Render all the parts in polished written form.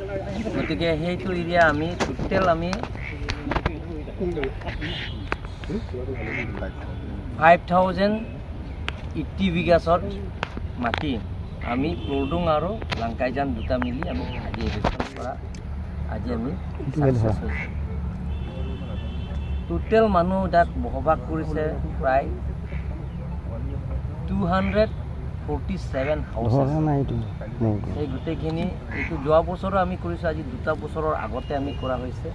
গতিকে সেইটো এৰিয়া আমি টোটেল আমি 5080 বিঘাছত মাটি আমি ক্লডুং আৰু লাংকাইজান দুটা মিলি আমি আজি এভিকশ্যন কৰা আজি আমি ছাকচেছ হৈছোঁ। টোটেল মানুহ তাত বসবাস কৰিছে প্ৰায় 247 হাউচ। সেই গোটেইখিনি এইটো যোৱা বছৰো আমি কৰিছোঁ, আজি দুটা বছৰৰ আগতে আমি কৰা হৈছে।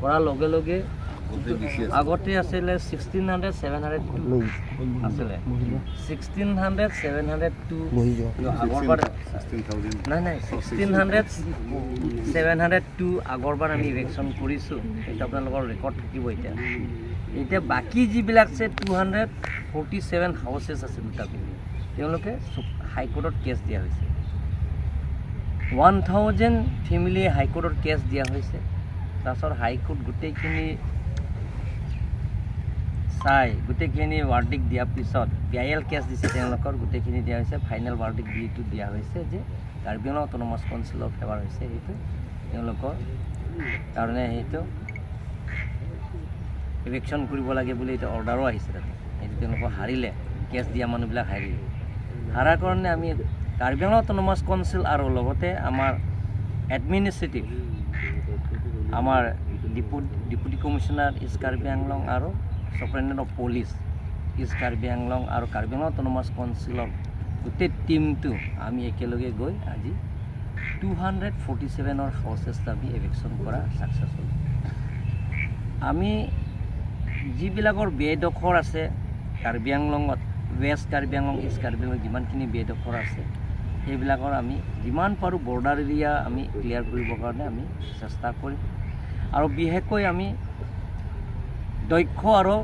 কৰাৰ লগে লগে আগতে আছিলে 1600 702 আছিলে, 1600 702 আগৰবাৰ। নাই, 1600 702 আগৰবাৰ আমি ইভিকশ্যন কৰিছোঁ। সেইটো আপোনালোকৰ ৰেকৰ্ড থাকিব। এতিয়া বাকী যিবিলাক আছে, 247 হাউচেছ আছে দুটা মিলি, তেওঁলোকে হাইকোৰ্টত কেছ দিয়া হৈছে। 1000 ফেমিলি হাইকোৰ্টত কেছ দিয়া হৈছে। তাৰপাছত হাইকোৰ্ট গোটেইখিনি চাই গোটেইখিনি ভাৰ্ডিক্ট দিয়াৰ পিছত, পি I L cash দিছে তেওঁলোকৰ, গোটেইখিনি দিয়া হৈছে। ফাইনেল ভাৰ্ডিক্ট যিটো দিয়া হৈছে যে কাৰ্বি আংলং অট'নমাছ কাউন্সিলৰ ফেভাৰ হৈছে, সেইটো তেওঁলোকৰ কাৰণে সেইটো ইভিকশ্যন কৰিব লাগে বুলি এতিয়া অৰ্ডাৰো আহিছে তাতে। সেইটো তেওঁলোকৰ হাৰিলে, কেছ দিয়া মানুহবিলাক হাৰিলে। হাৰাৰ কাৰণে আমি কাৰ্বি আংলং অট'নমাছ কাউন্সিল আৰু লগতে আমাৰ এডমিনিষ্ট্ৰেটিভ, আমাৰ deputy commissioner east Karbi Anglong আৰু superintendent of police east Karbi Anglong আৰু কাৰ্বি আংলং অট'নমাছ কাউন্সিলৰ গোটেই টীমটো আমি একেলগে গৈ আজি 247ৰ হাউচেছ আমি এভিকশ্যন কৰা ছাকচেছ হ'ল। আমি যিবিলাকৰ বেদখৰ আছে কাৰ্বি আংলঙত, ৱেষ্ট কাৰ্বি আংলং, ইষ্ট কাৰ্বি আংলং, যিমানখিনি বেদখৰ আছে, সেইবিলাকৰ আমি যিমান পাৰোঁ বৰ্ডাৰ এৰিয়া আমি ক্লিয়াৰ কৰিবৰ কাৰণে আমি চেষ্টা কৰিম। আৰু বিশেষকৈ আমি দক্ষ আৰু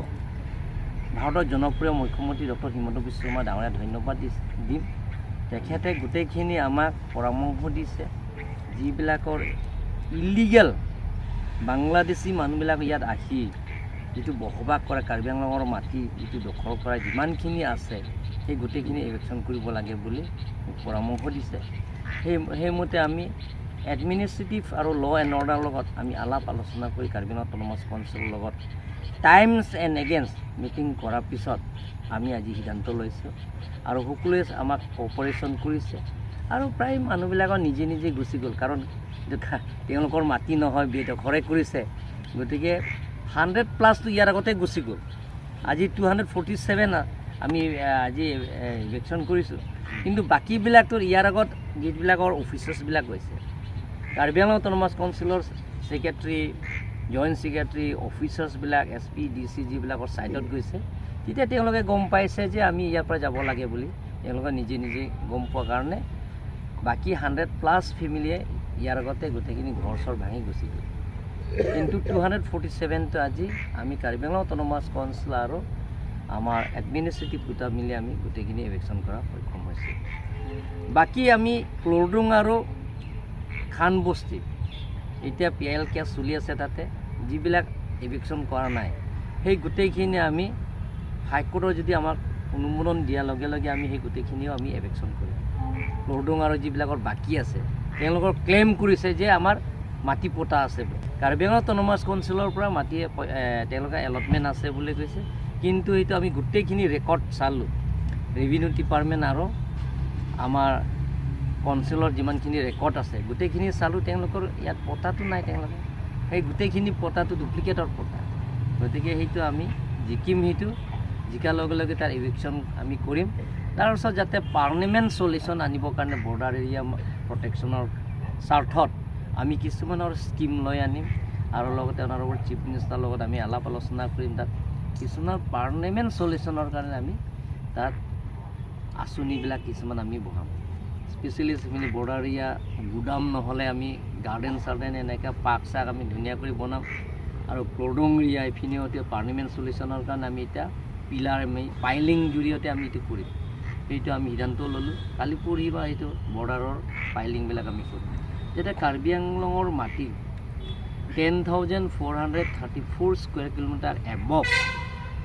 ভাৰতৰ জনপ্ৰিয় মুখ্যমন্ত্ৰী ডক্টৰ হিমন্ত বিশ্ব শৰ্মা ডাঙৰীয়া ধন্যবাদ দিম। তেখেতে গোটেইখিনি আমাক পৰামৰ্শ দিছে, যিবিলাকৰ ইলিগেল বাংলাদেশী মানুহবিলাক ইয়াত আহি যিটো বসবাস কৰে, কাৰ্বি আংলঙৰ মাটি যিটো দখল কৰা যিমানখিনি আছে, সেই গোটেইখিনি ইভিকশ্যন কৰিব লাগে বুলি মোক পৰামৰ্শ দিছে। সেইমতে আমি এডমিনিষ্ট্ৰেটিভ আৰু ল' এণ্ড অৰ্ডাৰ লগত আমি আলাপ আলোচনা কৰি, কাৰ্বি আংলং অট'নমাছ কাউন্সিলৰ লগত টাইমছ এণ্ড এগেইনষ্ট মিটিং কৰাৰ পিছত আমি আজি সিদ্ধান্ত লৈছোঁ। আৰু সকলোৱে আমাক কপাৰেশ্যন কৰিছে আৰু প্ৰায় মানুহবিলাকৰ নিজে নিজে গুচি গ'ল, কাৰণ এইটো তেওঁলোকৰ মাটি নহয়, বেদখৰে কৰিছে। গতিকে 100 প্লাছটো ইয়াৰ আগতে গুচি গ'ল। আজি 247 আমি আজি ইভিকশ্যন কৰিছোঁ, কিন্তু বাকীবিলাকতো ইয়াৰ আগত যিবিলাকৰ অফিচাৰ্ছবিলাক গৈছে, কাৰ্বি আংলং অট'নমাছ কাউন্সিলৰ ছেক্ৰেটাৰী, জইণ্ট ছেক্ৰেটাৰী, অফিচাৰ্ছবিলাক, এছ পি, ডি চি যিবিলাকৰ ছাইডত গৈছে, তেতিয়া তেওঁলোকে গম পাইছে যে আমি ইয়াৰ পৰা যাব লাগে বুলি। তেওঁলোকে নিজে নিজে গম পোৱাৰ কাৰণে বাকী 100 প্লাছ ফেমিলিয়ে ইয়াৰ আগতে গোটেইখিনি ঘৰ চৰ ভাঙি গুচি গ'ল। কিন্তু 247টো আজি আমি কাৰ্বি আংলং অট'নমাছ কাউন্সিল আৰু আমাৰ এডমিনিষ্ট্ৰেটিভ দুটা মিলি আমি গোটেইখিনি ইভিকশ্যন কৰা সক্ষম হৈছোঁ। বাকী আমি ক্লডুং আৰু খানবস্তি এতিয়া পি I L cash চলি আছে, তাতে যিবিলাক ইভিকশ্যন কৰা নাই, সেই গোটেইখিনি আমি হাইকোৰ্টৰ যদি আমাক অনুমোদন দিয়াৰ লগে লগে আমি সেই গোটেইখিনিও আমি এভিকশ্যন কৰিম। ক্লডুং আৰু যিবিলাকৰ বাকী আছে, তেওঁলোকৰ ক্লেইম কৰিছে যে আমাৰ মাটি পটা আছে বুলি, কাৰ্বি আংলং অট'নমাছ কাউন্সিলৰ পৰা মাটি তেওঁলোকে এলটমেণ্ট আছে বুলি কৈছে। কিন্তু সেইটো আমি গোটেইখিনি ৰেকৰ্ড চালোঁ, ৰেভিনিউ ডিপাৰ্টমেণ্ট আৰু আমাৰ কাউন্সিলৰ যিমানখিনি ৰেকৰ্ড আছে গোটেইখিনি চালোঁ, তেওঁলোকৰ ইয়াত পটাটো নাই। তেওঁলোকে সেই গোটেইখিনি পটাটো ডুপ্লিকেটৰ পটা। গতিকে সেইটো আমি জিকিম। সেইটো জিকাৰ লগে লগে তাৰ ইভিকশ্যন আমি কৰিম। তাৰপিছত যাতে পাৰ্মানেণ্ট চলিউশ্যন আনিবৰ কাৰণে বৰ্ডাৰ এৰিয়া প্ৰটেকশ্যনৰ স্বাৰ্থত আমি কিছুমানৰ স্কীম লৈ আনিম আৰু লগতে অনাৰেবল চিফ মিনিষ্টাৰৰ লগত আমি আলাপ আলোচনা কৰিম। তাত কিছুমান পাৰ্মানেণ্ট চলিউশ্যনৰ কাৰণে আমি তাত আঁচনিবিলাক কিছুমান আমি বহাম। স্পেচিয়েলি সেইখিনি বৰ্ডাৰ এৰিয়া গুদাম নহ'লে আমি গাৰ্ডেন চাৰ্ডেন এনেকৈ পাৰ্ক চাৰ্ক আমি ধুনীয়া কৰি বনাম। আৰু ক্লডং এৰিয়া এইখিনিও এতিয়া পাৰ্মানেণ্ট চলিউশ্যনৰ কাৰণে আমি এতিয়া পিলাৰ আমি পাইলিং জৰিয়তে আমি এইটো কৰিম। সেইটো আমি সিদ্ধান্ত ল'লোঁ। কালি পৰহি বা সেইটো বৰ্ডাৰৰ পাইলিংবিলাক আমি কৰিম, যাতে কাৰ্বি আংলঙৰ মাটি 10,434 square kilometer above,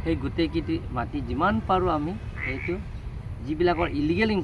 সেই গোটেইকেইটি মাটি যিমান পাৰোঁ আমি সেইটো যিবিলাকৰ ইলিগেল